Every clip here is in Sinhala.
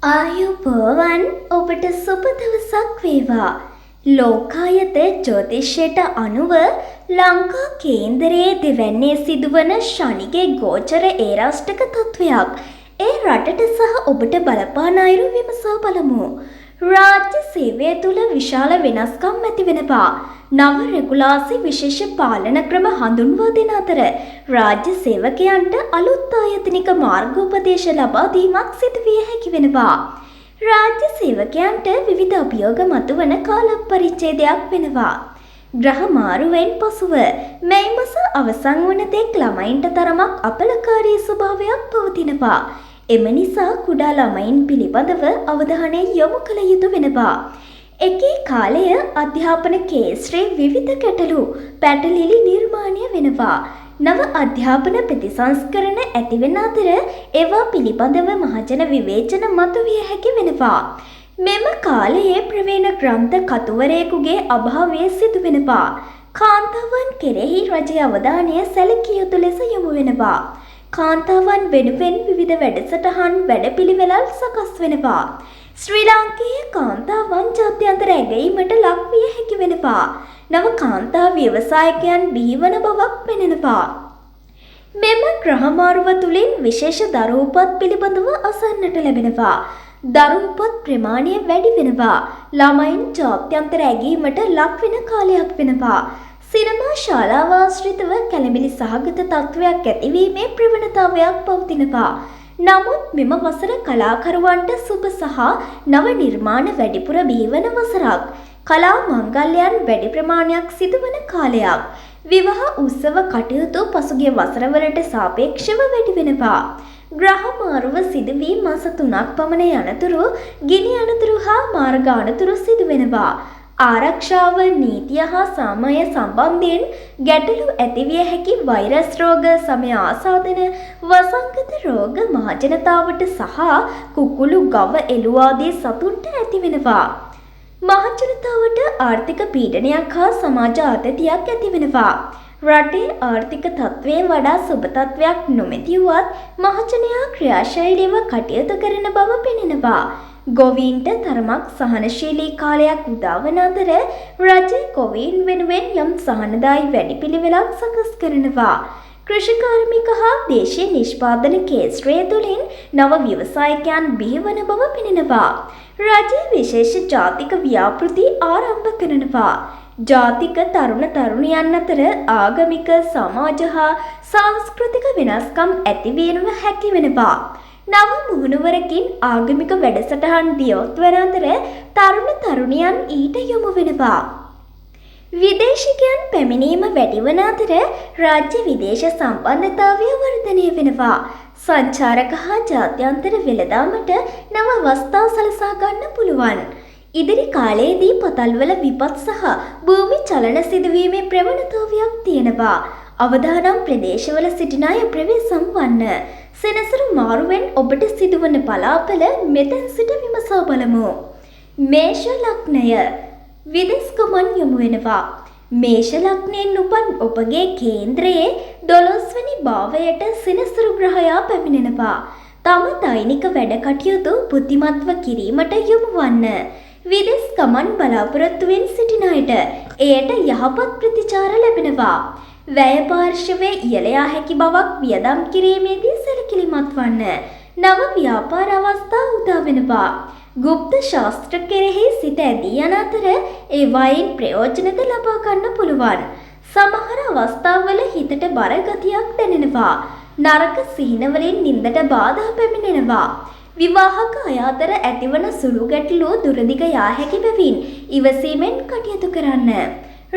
ආයුබෝවන්, ඔබට සුබ දවසක් වේවා. ලෝකායත ජ්‍යොතිෂයට අනුව ලංකා කේන්දරයේ දෙවැන්නේ සිදුවන ශනිගේ ගෝචර ඒරාෂ්ටක තත්ත්වයක් ඒ රටට සහ ඔබට බලපාන අයුරු විමසා බලමු. රාජ්‍ය සේවය තුළ විශාල වෙනස්කම් ඇති වෙනවා. නව රෙගුලාසි විශේෂ පාලන ක්‍රම හඳුන්වා දෙන අතර රාජ්‍ය සේවකයන්ට අලුත් ආයතනික මාර්ගෝපදේශ ලබා දීමක් සිදුවිය හැකි වෙනවා. රාජ්‍ය සේවකයන්ට විවිධ අභියෝග මතුවන කාල පරිච්ඡේදයක් වෙනවා. ග්‍රහ මාරුවෙන් පසුව මැයි මස අවසන් වන තෙක් ළමයින්ට තරමක් අපලකාරී ස්වභාවයක් පවතිනවා. එම නිසා කුඩා ළමයින් පිළිබඳව අවධානය යොමු කළ යුතු වෙනවා. එකී කාලය අධ්‍යාපන ක්ෂේත්‍රයේ විවිධ ගැටලු පැටලිලි නිර්මාණය වෙනවා. නව අධ්‍යාපන ප්‍රතිසංස්කරණ ඇතිවන අතර ඒවා පිළිබඳව මහජන විවේචන මතුවිය හැකි වෙනවා. මෙම කාලයේ ප්‍රවීණ ග්‍රන්ථ කතුවරයෙකුගේ අභාවය සිදු වෙනවා. කාන්තාවන් කෙරෙහි රජයේ අවධානය සැලකිය යුතු ලෙස යොමු වෙනවා. කාන්තාවන් වෙනුවෙන් විවිධ වැඩසටහන් වැඩපිළිවෙළල් සකස් වෙනවා. ශ්‍රී ලාංකේය කාන්තාවන් ජාත්‍යන්තර ඇගයීමට ලක්විය හැකි වෙනවා. නව කාන්තා ව්‍යවසායකයන් බිහිවන බවක් පෙනෙනවා. මෙම ග්‍රහ මාරුව තුළින් විශේෂ දරු උපත් පිළිබඳව අසන්නට ලැබෙනවා. දරු උපත් ප්‍රමාණය වැඩි වෙනවා. ළමයින් ජාත්‍යන්තර ඇගයීමට ලක්වෙන කාලයක් වෙනවා. සිනමා ශාලාව ආශ්‍රිතව කැළඹිලි සහගත තත්ත්වයක් ඇතිවීමේ ප්‍රවණතාවයක් පවතිනවා. නමුත් මෙම වසර කලාකරුවන්ට සුබ සහ නව නිර්මාණ වැඩිපුර බිහිවන වසරක්. කලා මංගල්‍යයන් වැඩි ප්‍රමාණයක් සිදුවන කාලයක්. විවාහ උත්සව කටයුතු පසුගිය වසරවලට සාපේක්ෂව වැඩි වෙනවා. ග්‍රහ මාරුව සිදු වී මාස 3ක් පමණ යනතුරු ගිනි අනතුරු හා මාර්ග අනතුරු සිදු වෙනවා. ආරක්ෂාව, නීතිය හා සාමය සම්බන්ධයෙන් ගැටලු ඇතිවිය හැකි වෛරස් රෝග, සමය ආසාදන, වසංගත රෝග මහජනතාවට සහ කුකුළු, ගව, එළු ආදී සතුන්ට ඇතිවෙනවා. මහජනතාවට ආර්ථික පීඩනයක් හා සමාජ ආතතියක් ඇතිවෙනවා. රටේ ආර්ථික තත්ත්වය වඩා සුබ තත්ත්වයක් නොමැති වුවත් මහජනයා ක්‍රියාශෛලීව කටයුතු කරන බව පෙනෙනවා. ගොවීන්ට තරමක් සහනශීලී කාලයක් උදාවන අතර රජය ගොවීන් වෙනුවෙන් යම් සහනදායී වැඩපිළිවෙලක් සකස් කරනවා. කෘෂිකාර්මික හා දේශීය නිෂ්පාදන ක්ෂේත්‍රය තුළින් නව ව්‍යවසායකයන් බිහිවන බව පෙනෙනවා. රජය විශේෂ ජාතික ව්‍යාපෘති ආරම්භ කරනවා. ජාතික තරුණ තරුණියන් අතර ආගමික, සමාජ හා සංස්කෘතික වෙනස්කම් ඇතිවීම හැකි වෙනවා. නව මුහුණුවරකින් ආගමික වැඩසටහන් දියත් වන අතර තරුණ තරුණියන් ඊට යොමු වෙනවා. විදේශිකයන් පැමිණීම වැඩිවන අතර රාජ්‍ය විදේශ සම්බන්ධතාවය වර්ධනය වෙනවා. සංචාරක හා ජාත්‍යන්තර වෙළඳාමට නව අවස්ථා සලසා ගන්න පුළුවන්. ඉදිරි කාලයේදී පතල්වල විපත් සහ භූමි චලන සිදුවීමේ ප්‍රවණතාවයක් තියෙනවා. අවදානම් ප්‍රදේශවල සිටින අය ප්‍රවේශම් වන්න. සෙනසුරු මාරුවෙන් ඔබට සිදුවන පලාඵල මෙතැන් සිට විමසා බලමු. මේෂ ලග්නය විදෙස් ගමන් යොමු වෙනවා. මේෂ ලග්නයෙන් උපන් ඔබගේ කේන්ද්‍රයේ 12 වෙනි භාවයට සෙනසුරු ග්‍රහයා පැමිණෙනවා. තම දෛනික වැඩ කටයුතු බුද්ධිමත්ව කිරීමට යොමු වන්න. විදෙස් ගමන් බලාපොරොත්තුවෙන් සිටින අයට එයට යහපත් ප්‍රතිචාර ලැබෙනවා. වැය පාර්ශවයේ ඉහළ යා හැකි බවක් වියදම් කිරීමේදී සැලකිලිමත් වන්න. නව ව්‍යාපාර අවස්ථා උදා වෙනවා. ගුප්ත ශාස්ත්‍ර කෙරෙහි සිත ඇදී යන අතර ඒවායින් ප්‍රයෝජනද ලබා ගන්න පුළුවන්. සමහර අවස්ථාවල හිතට බර ගතියක් දැනෙනවා. නරක සිහිනවලින් නින්දට බාධා පැමිණෙනවා. විවාහක අය අතර ඇතිවන සුළු ගැටලු දුරදිග යා හැකි බැවින් ඉවසීමෙන් කටයුතු කරන්න.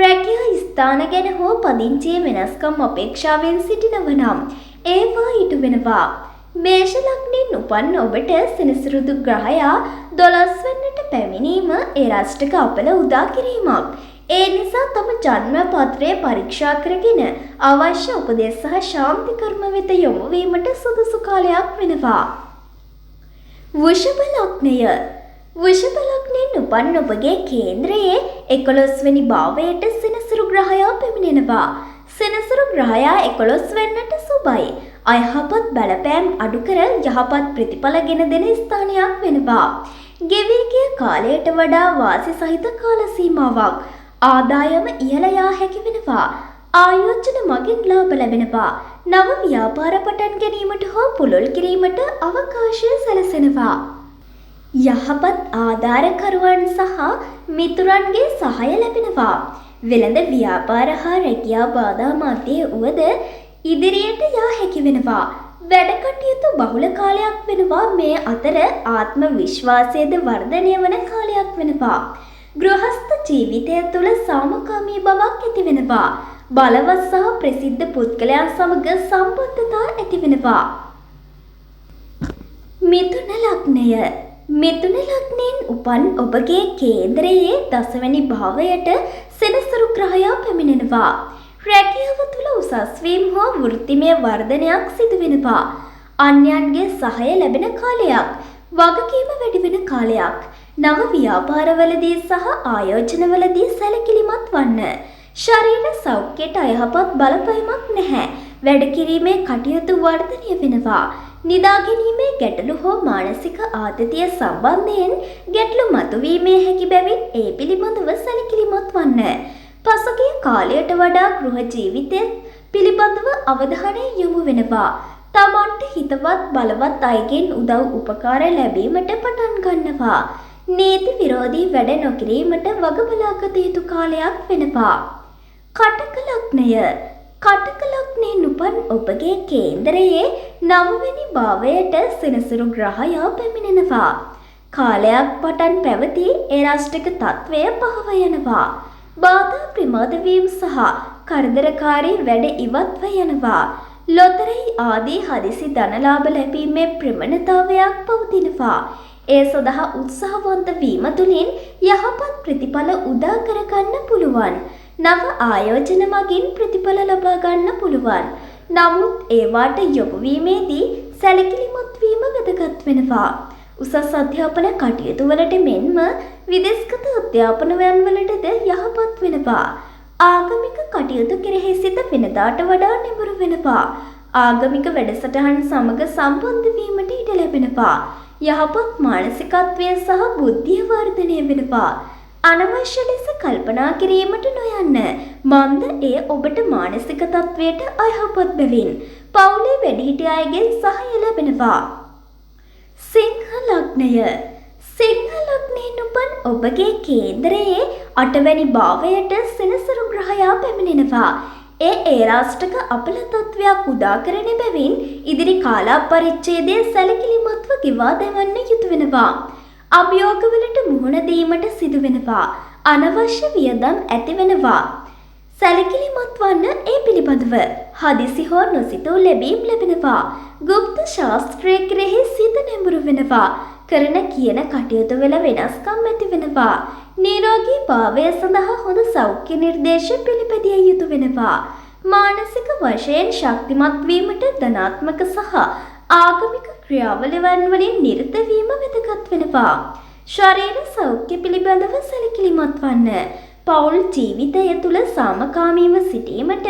රැකියා ස්ථාන ගැන හෝ පදිංචියේ වෙනස්කම් අපේක්ෂාවෙන් සිටිනව නම් ඒවා ඉටු වෙනවා. මේෂ ලග්නයෙන් උපන් ඔබට සෙනසුරුදු ග්‍රහයා 12 වෙනිට පැමිණීම ඒ රාෂ්ට්‍රක අපල උදා කිරීමක්. ඒ නිසා තම ජන්ම පත්‍රය පරීක්ෂා කරගෙන අවශ්‍ය උපදෙස් සහ ශාන්ති කර්ම වෙත යොමු වීමට සුදුසු කාලයක් වෙනවා. වෘෂභ ලග්නය. වෘෂභ ලග්නයෙන් උපන් ඔබගේ කේන්ද්‍රයේ 11 වෙනි භාවයට සෙනසුරු ග්‍රහයා පැමිණෙනවා. සෙනසුරු ග්‍රහයා 11 වෙනිට සුබයි. අයහපත් බලපෑම් අඩු කර යහපත් ප්‍රතිඵල ගෙන දෙන ස්ථානයක් වෙනවා. ගෙවී ගිය කාලයට වඩා වාසි සහිත කාල සීමාවක්. ආදායම ඉහළ යා හැකි වෙනවා. ආයෝජන මගින් ලාභ ලැබෙනවා. නව ව්‍යාපාර පටන් ගැනීමට හෝ පුළුල් කිරීමට අවකාශය සැලසෙනවා. යහපත් ආධාරකරුවන් සහ මිතුරන්ගේ සහාය ලැබෙනවා. වෙළඳ ව්‍යාපාර හා රැකියා බාධා මධ්‍යයේ වුවද ඉදිරියට යා හැකි වෙනවා. වැඩ කටයුතු බහුල කාලයක් වෙනවා. මේ අතර ආත්ම විශ්වාසයද වර්ධනය වන කාලයක් වෙනවා. ගෘහස්ත ජීවිතය තුළ සාමකාමී බවක් ඇති වෙනවා. බලවත් සහ ප්‍රසිද්ධ පුද්ගලයන් සමග සම්බන්ධතා ඇති වෙනවා. මිථුන ලග්නය. මිථුන ලග්නයෙන් උපන් ඔබගේ කේන්ද්‍රයේ දසවැනි භාවයට සෙනසුරු ග්‍රහයා පැමිණෙනවා. රැකියාව තුළ උසස් වීම හෝ වෘත්තිමය වර්ධනයක් සිදු වෙනවා. අන්‍යයන්ගේ සහාය ලැබෙන කාලයක්. වගකීම වැඩි වෙන කාලයක්. නව ව්‍යාපාරවලදී සහ ආයෝජනවලදී සැලකිලිමත් වන්න. ශරීර සෞඛ්‍යයට අයහපත් බලපෑමක් නැහැ. වැඩ කිරීමේ කටයුතු වර්ධනය වෙනවා. නිදා ගැනීමේ ගැටලු හෝ මානසික ආතතිය සම්බන්ධයෙන් ගැටලු මතුවීමේ හැකි බැවින් ඒ පිළිබඳව සැලකිලිමත් වන්න. පසුගිය කාලයට වඩා ගෘහ ජීවිතය පිළිබඳව අවධානය යොමු වෙනවා. තමන්ට හිතවත් බලවත් අයගෙන් උදව් උපකාර ලැබීමට පටන් ගන්නවා. නීති විරෝධී වැඩ නොකිරීමට වග බලාගත යුතු කාලයක් වෙනවා. කටක ලග්නය. කටක ලග්නයෙන් උපන් ඔබගේ කේන්ද්‍රයේ නවවෙනි භාවයට සෙනසුරු ග්‍රහයා පැමිණෙනවා. කාලයක් පටන් පැවති ඒරාෂ්ටක තත්ත්වය පහව යනවා. බාධා ප්‍රමාද වීම සහ කරදරකාරී වැඩ ඉවත්ව යනවා. ලොතරැයි ආදී හදිසි ධනලාභ ලැබීමේ ප්‍රවණතාවයක් පවතිනවා. ඒ සඳහා උත්සාහවන්ත වීම තුළින් යහපත් ප්‍රතිඵල උදා කරගන්න පුළුවන්. නව ආයෝජන මගින් ප්‍රතිඵල ලබා ගන්න පුළුවන්. නමුත් ඒවාට යොමු වීමේදී සැලකිලිමත් වීම වැදගත් වෙනවා. උසස් අධ්‍යාපන කටයුතු වලට මෙන්ම විදේශගත අධ්‍යාපනයන් වලටද යහපත් වෙනවා. ආගමික කටයුතු කෙරෙහි සිත වෙනදාට වඩා නැඹුරු වෙනවා. ආගමික වැඩසටහන් සමග සම්බන්ධ වීමට ඉඩ ලැබෙනවා. යහපත් මානසිකත්වය සහ බුද්ධිය වර්ධනය වෙනවා. අනවශ්‍ය ලෙස කල්පනා කිරීමට නොයන්න. මන්ද එය ඔබට මානසික තත්වයට අයහපත් බැවින්. පවුලේ වැඩිහිටි අයගෙන් සහාය ලැබෙනවා. සිංහ ලග්නය. සිංහ ලග්නයෙන් උපන් ඔබගේ කේන්ද්‍රයේ අටවැනි භාවයට සෙනසුරු ග්‍රහයා පැමිණෙනවා. ඒ ඒරාෂ්ටක අපල තත්වයක් උදා කරන බැවින් ඉදිරි කාලා පරිච්ඡේදය සැලකිලිමත්ව ගෙවා දමන්න යුතු වෙනවා. අභියෝගවලට මුහුණ දීමට සිදු වෙනවා. අනවශ්‍ය වියදම් ඇති වෙනවා. සැලකිලිමත් වන්න ඒ පිළිබඳව. හදිසි හෝ නොසිතූ ලැබීම් ලැබෙනවා. ගුප්ත ශාස්ත්‍රය කෙරෙහි සිත නැඹුරු වෙනවා. කරන කියන කටයුතු වල වෙනස්කම් ඇති වෙනවා. නිරෝගී භාවය සඳහා හොඳ සෞඛ්‍ය නිර්දේශ පිළිපැදිය යුතු වෙනවා. මානසික වශයෙන් ශක්තිමත් වීමට ධනාත්මක සහ ආගමික ක්‍රියාවලිවන් වලින් නිරත වීම වැදගත් වෙනවා. ශරීර සෞඛ්‍ය පිළිබඳව සැලකිලිමත් වන්න. පවුල් ජීවිතය තුළ සාමකාමීව සිටීමට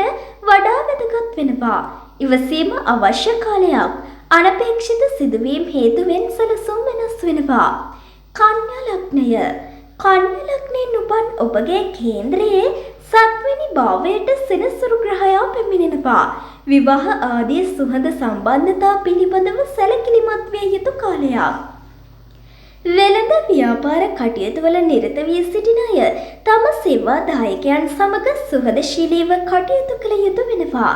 වඩා වැදගත් වෙනවා. ඉවසීම අවශ්‍ය කාලයක්. අනපේක්ෂිත සිදුවීම් හේතුවෙන් සැලසුම් වෙනස් වෙනවා. කන්‍යා ලග්නය. කන්‍යා ලග්නයෙන් උපන් ඔබගේ කේන්ද්‍රයේ සත්වෙනි භාවයට සෙනසුරු ග්‍රහයා පැමිණෙනවා. විවාහ ආදී සුහද සම්බන්ධතා පිළිබඳව සැලකිලිමත් විය යුතු කාලයක්. වෙළඳ ව්‍යාපාර කටයුතු වල නිරත වී සිටින අය තම සේවා දායකයන් සමග සුහදශීලීව කටයුතු කළ යුතු වෙනවා.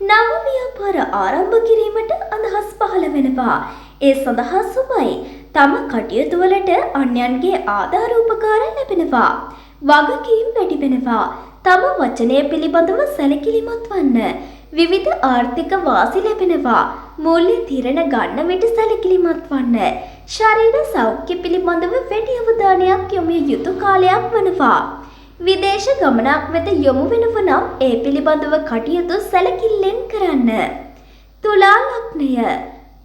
නව ව්‍යාපාර ආරම්භ කිරීමට අදහස් පහළ වෙනවා. ඒ සඳහා සුබයි. තම කටයුතු වලට අන්‍යයන්ගේ ආධාර උපකාර ලැබෙනවා. වගකීම් වැඩි වෙනවා. තම වචනය පිළිබඳව සැලකිලිමත් වන්න. විවිධ ආර්ථික වාසි ලැබෙනවා. මූල්‍ය තීරණ ගන්න විට සැලකිලිමත් වන්න. ශරීර සෞඛ්‍ය පිළිබඳව වැඩි අවධානයක් යොමු යුතු කාලයක් වනවා. විදේශ ගමනක් වෙත යොමු වෙනව නම් ඒ පිළිබඳව කටයුතු සැලකිල්ලෙන් කරන්න. තුලා ලග්නය.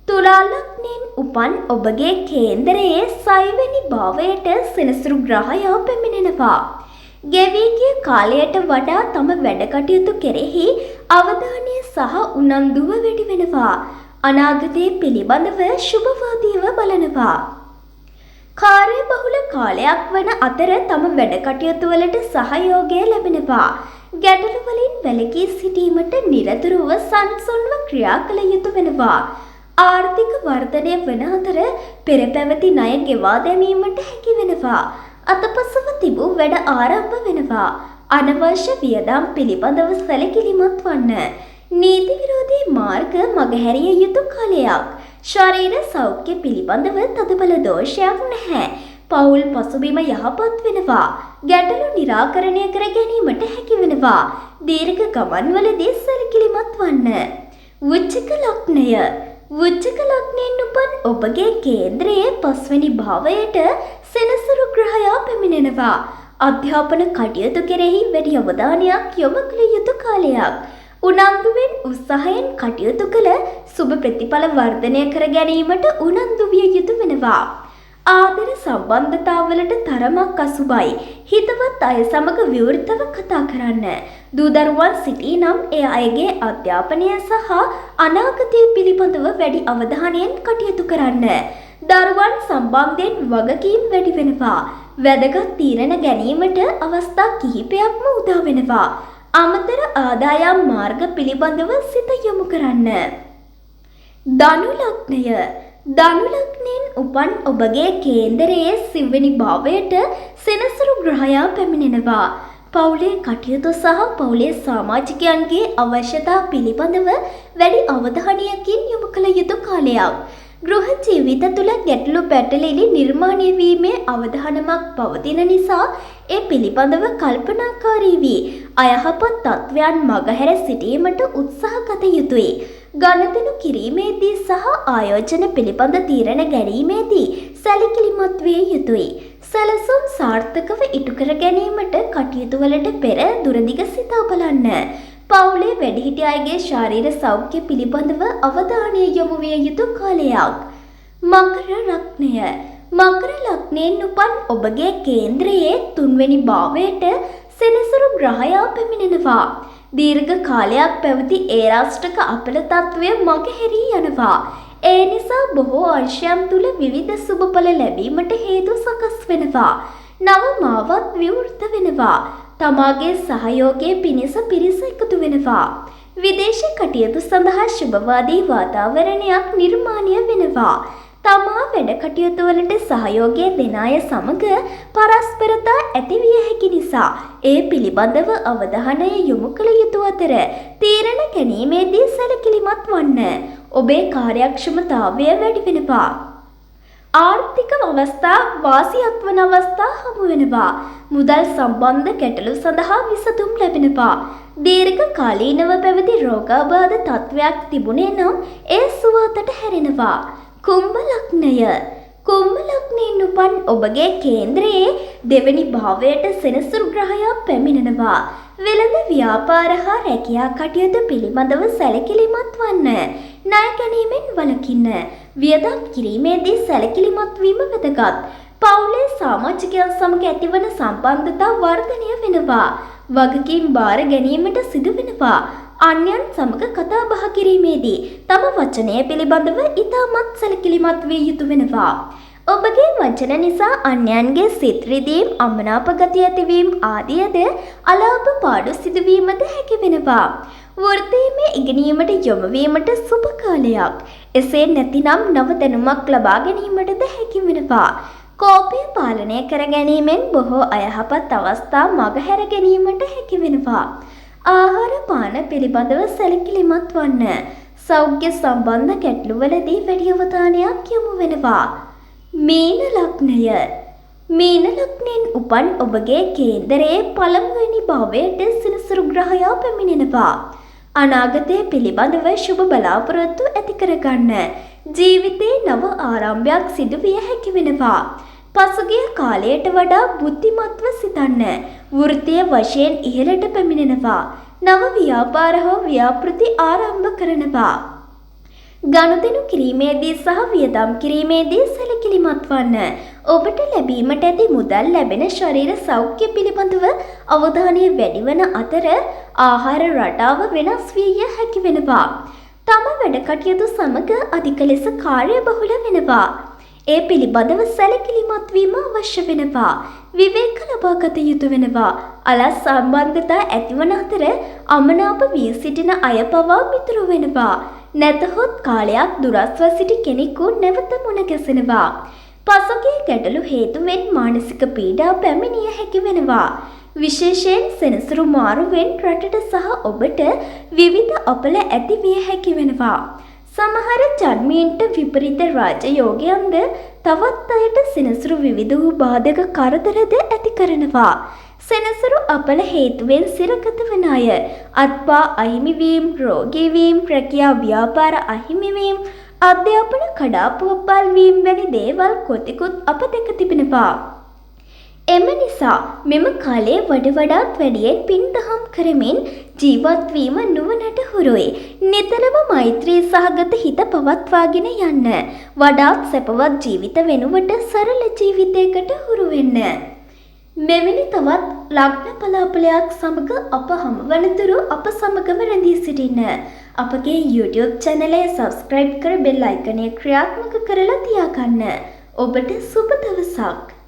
තුලා ලග්නයෙන් උපන් ඔබගේ කේන්දරයේ සයවෙනි භාවයට සෙනසුරු ග්‍රහයා පැමිණෙනවා. ගෙවී ගිය කාලයට වඩා තම වැඩ කටයුතු කෙරෙහි අවධානය සහ උනන්දුව වැඩි වෙනවා. අනාගතය පිළිබඳව ශුභවාදීව බලනවා. කාර්යබහුල කාලයක් වන අතර තම වැඩ කටයුතු වලට සහයෝගය ලැබෙනවා. ගැටලු වලින් වැළකී සිටීමට නිරතුරුව සංසුන්ව ක්‍රියා කළ යුතු වෙනවා. ආර්ථික වර්ධනය වන අතර පෙර පැවති ණය ගෙවා දැමීමට හැකි වෙනවා. අතපසුව තිබූ වැඩ ආරම්භ වෙනවා. අනවශ්‍ය වියදම් පිළිබඳව සැලකිලිමත් වන්න. නීති විරෝධී මාර්ග මගහැරිය යුතු කාලයක්. ශරීර සෞඛ්‍ය පිළිබඳව තදබල දෝෂයක් නැහැ. පවුල් පසුබිම යහපත් වෙනවා. ගැටලු නිරාකරණය කර ගැනීමට හැකි වෙනවා. දීර්ඝ ගමන්වලදී සැලකිලිමත් වන්න. වෘශ්චික ලග්නය. වෘශ්චික ලග්නයෙන් උපන් ඔබගේ කේන්ද්‍රයේ පස්වෙනි භාවයට සෙනසුරු ග්‍රහයා පැමිණෙනවා. අධ්‍යාපන කටයුතු කෙරෙහි වැඩි අවධානයක් යොමු කළ යුතු කාලයක්. උනන්දුවෙන් උත්සාහයෙන් කටයුතු කළ සුබ ප්‍රතිඵල වර්ධනය කර ගැනීමට උනන්දු විය යුතු වෙනවා. ආදර සම්බන්ධතාවලට තරමක් අසුබයි. හිතවත් අය සමග විවෘතව කතා කරන්න. දූ දරුවන් සිටී නම් ඒ අයගේ අධ්‍යාපනය සහ අනාගතය පිළිබඳව වැඩි අවධානයෙන් කටයුතු කරන්න. දරුවන් සම්බන්ධයෙන් වගකීම් වැඩි වෙනවා. වැදගත් තීරණ ගැනීමට අවස්ථා කිහිපයක්ම උදා වෙනවා. අමතර ආදායම් මාර්ග පිළිබඳව සිත යොමු කරන්න. ධනු ලග්නය. ධනු ලග්නයෙන් උපන් ඔබගේ කේන්දරයේ සිව්වෙනි භාවයට සෙනසුරු ග්‍රහයා පැමිණෙනවා. පවුලේ කටයුතු සහ පවුලේ සමාජිකයන්ගේ අවශ්‍යතා පිළිබඳව වැඩි අවධානයකින් යොමු කළ යුතු කාලයක්. ගෘහ ජීවිත තුළ ගැටලු පැටලිලි නිර්මාණය වීමේ අවධානමක් පවතින නිසා ඒ පිළිබඳව කල්පනාකාරී වී අයහපත් තත්ත්වයන් මගහැර සිටීමට උත්සාහ ගත යුතුයි. ගනුදෙනු කිරීමේදී සහ ආයෝජන පිළිබඳ තීරණ ගැනීමේදී සැලකිලිමත් විය යුතුයි. සැලසුම් සාර්ථකව ඉටු කර ගැනීමට කටයුතු වලට පෙර දුරදිග සිතා බලන්න. පවුලේ වැඩිහිටි අයගේ ශාරීර සෞඛ්‍ය පිළිබඳව අවධානය යොමු විය යුතු කාලයක්. මකර ලග්නය. මකර ලග්නයෙන් උපන් ඔබගේ කේන්ද්‍රයේ තුන්වෙනි භාවයට සෙනසුරු ග්‍රහයා පැමිණෙනවා. දීර්ඝ කාලයක් පැවති ඒ රාෂ්ට්‍රක අපල තත්ත්වය මගහැරී යනවා. ඒ නිසා බොහෝ අංශයන් තුළ විවිධ සුබඵල ලැබීමට හේතු සකස් වෙනවා. නව මාවත් විවෘත වෙනවා. තමාගේ සහයෝගය පිණිස පිරිස එකතු වෙනවා. විදේශ කටයුතු සඳහා ශුභවාදී වාතාවරණයක් නිර්මාණය වෙනවා. තමා වැඩ කටයුතු වලට සහයෝගය දෙන අය සමග පරස්පරතා ඇතිවිය හැකි නිසා ඒ පිළිබඳව අවධානය යොමු කළ යුතු අතර තීරණ ගැනීමේදී සැලකිලිමත් වන්න. ඔබේ කාර්යක්ෂමතාවය වැඩි වෙනවා. ආර්ථික අවස්ථා වාසියක් වන අවස්ථා හමු වෙනවා. මුදල් සම්බන්ධ ගැටලු සඳහා විසඳුම් ලැබෙනවා. දීර්ඝ කාලීනව පැවති රෝගාබාධ තත්ත්වයක් තිබුණේ නම් ඒ සුව අතට හැරෙනවා. කුම්භ ලග්නය. කුම්භ ලග්නයෙන් උපන් ඔබගේ කේන්ද්‍රයේ දෙවැනි භාවයට සෙනසුරු ග්‍රහයා පැමිණෙනවා. වෙළඳ ව්‍යාපාර හා රැකියා කටයුතු පිළිබඳව සැලකිලිමත් වන්න. ණය ගැනීමෙන් වළකින්න. වියදම් කිරීමේදී සැලකිලිමත් වීම වැදගත්. පවුලේ සමාජිකයන් සමග ඇතිවන සම්බන්ධතා වර්ධනය වෙනවා. වගකීම් භාර ගැනීමට සිදු වෙනවා. අන්‍යයන් සමග කතා බහ කිරීමේදී තම වචනය පිළිබඳව ඉතාමත් සැලකිලිමත් විය යුතු වෙනවා. ඔබගේ වචන නිසා අන්‍යයන්ගේ සිත් රිදීම්, අමනාප ගති ඇතිවීම ආදියද අලාභ පාඩු සිදුවීමද හැකි වෙනවා. වෘත්තීමය ඉගෙනීමට යොමු වීමට සුබ කාලයක්. එසේ නැතිනම් නව දැනුමක් ලබා ගැනීමටද හැකි වෙනවා. කෝපය පාලනය කර ගැනීමෙන් බොහෝ අයහපත් අවස්ථා මගහැර ගැනීමට හැකි වෙනවා. ආහාර පාන පිළිබඳව සැලකිලිමත් වන්න. සෞඛ්‍ය සම්බන්ධ ගැටලුවලදී වැඩි අවධානයක් යොමු වෙනවා. මීන ලග්නය. මීන ලග්නයෙන් උපන් ඔබගේ කේන්දරයේ පළමුවෙනි භාවයට සෙනසුරු ග්‍රහයා පැමිණෙනවා. අනාගතය පිළිබඳව සුබ බලාපොරොත්තු ඇති කරගන්න. ජීවිතේ නව ආරම්භයක් සිදු විය හැකි වෙනවා. පසුගිය කාලයට වඩා බුද්ධිමත්ව සිතන්න. වෘත්තීය වශයෙන් ඉහළට පැමිණෙනවා. නව ව්‍යාපාර හෝ ව්‍යාපෘති ආරම්භ කරනවා. ගනුදෙනු කිරීමේදී සහ වියදම් කිරීමේදී සැලකිලිමත් වන්න. ඔබට ලැබීමට ඇති මුදල් ලැබෙන ශරීර සෞඛ්‍ය පිළිබඳව අවධානය වැඩිවන අතර ආහාර රටාව වෙනස් විය හැකි වෙනවා. තම වැඩ කටයුතු සමග අධික ලෙස කාර්යබහුල වෙනවා. ඒ පිළිබඳව සැලකිලිමත් වීම අවශ්‍ය වෙනවා. විවේක ලබා ගත යුතු වෙනවා. අලස් සම්බන්ධතා ඇතිවන අතර අමනාප වී සිටින අය පවා මිතුරු වෙනවා. නැතහොත් කාලයක් දුරස්ව සිටි කෙනෙකු නැවත මුණ ගැසෙනවා. පසුගිය ගැටලු හේතුවෙන් මානසික පීඩා පැමිණිය හැකි වෙනවා. විශේෂයෙන් සෙනසුරු මාරුවෙන් රටට සහ ඔබට විවිධ අපල ඇති විය හැකි වෙනවා. සමහර ජන්මීන්ට විපරීත රාජයෝගයන්ද තවත් අයට සෙනසුරු විවිධ වූ බාධක කරදරද ඇති කරනවා. සෙනසුරු අපල හේතුවෙන් සිරගත වන අය අත්පා අහිමි වීම, රෝගී වීම, රැකියා ව්‍යාපාර අහිමි වීම, අධ්‍යාපන කඩාපුවපල් වීම වැනි දේවල් කොතෙකුත් අප දැක තිබෙනවා. එම නිසා මෙම කාලය වඩ වඩාත් වැඩියෙන් පින් දහම් කරමින් ජීවත් වීම නුවණට හුරුයි. නිතරම මෛත්‍රී සහගත හිත පවත්වාගෙන යන්න. වඩාත් සැපවත් ජීවිත වෙනුවට සරල ජීවිතයකට හුරු වෙන්න. මෙවැනි තවත් ලග්න පලාඵලයක් සමග අප හමුවනතුරු අප සමගම රැඳී සිටින්න. අපගේ YouTube චැනලය සබ්ස්ක්‍රයිබ් කර බෙල් අයිකනය ක්‍රියාත්මක කරලා තියාගන්න. ඔබට සුබ දවසක්.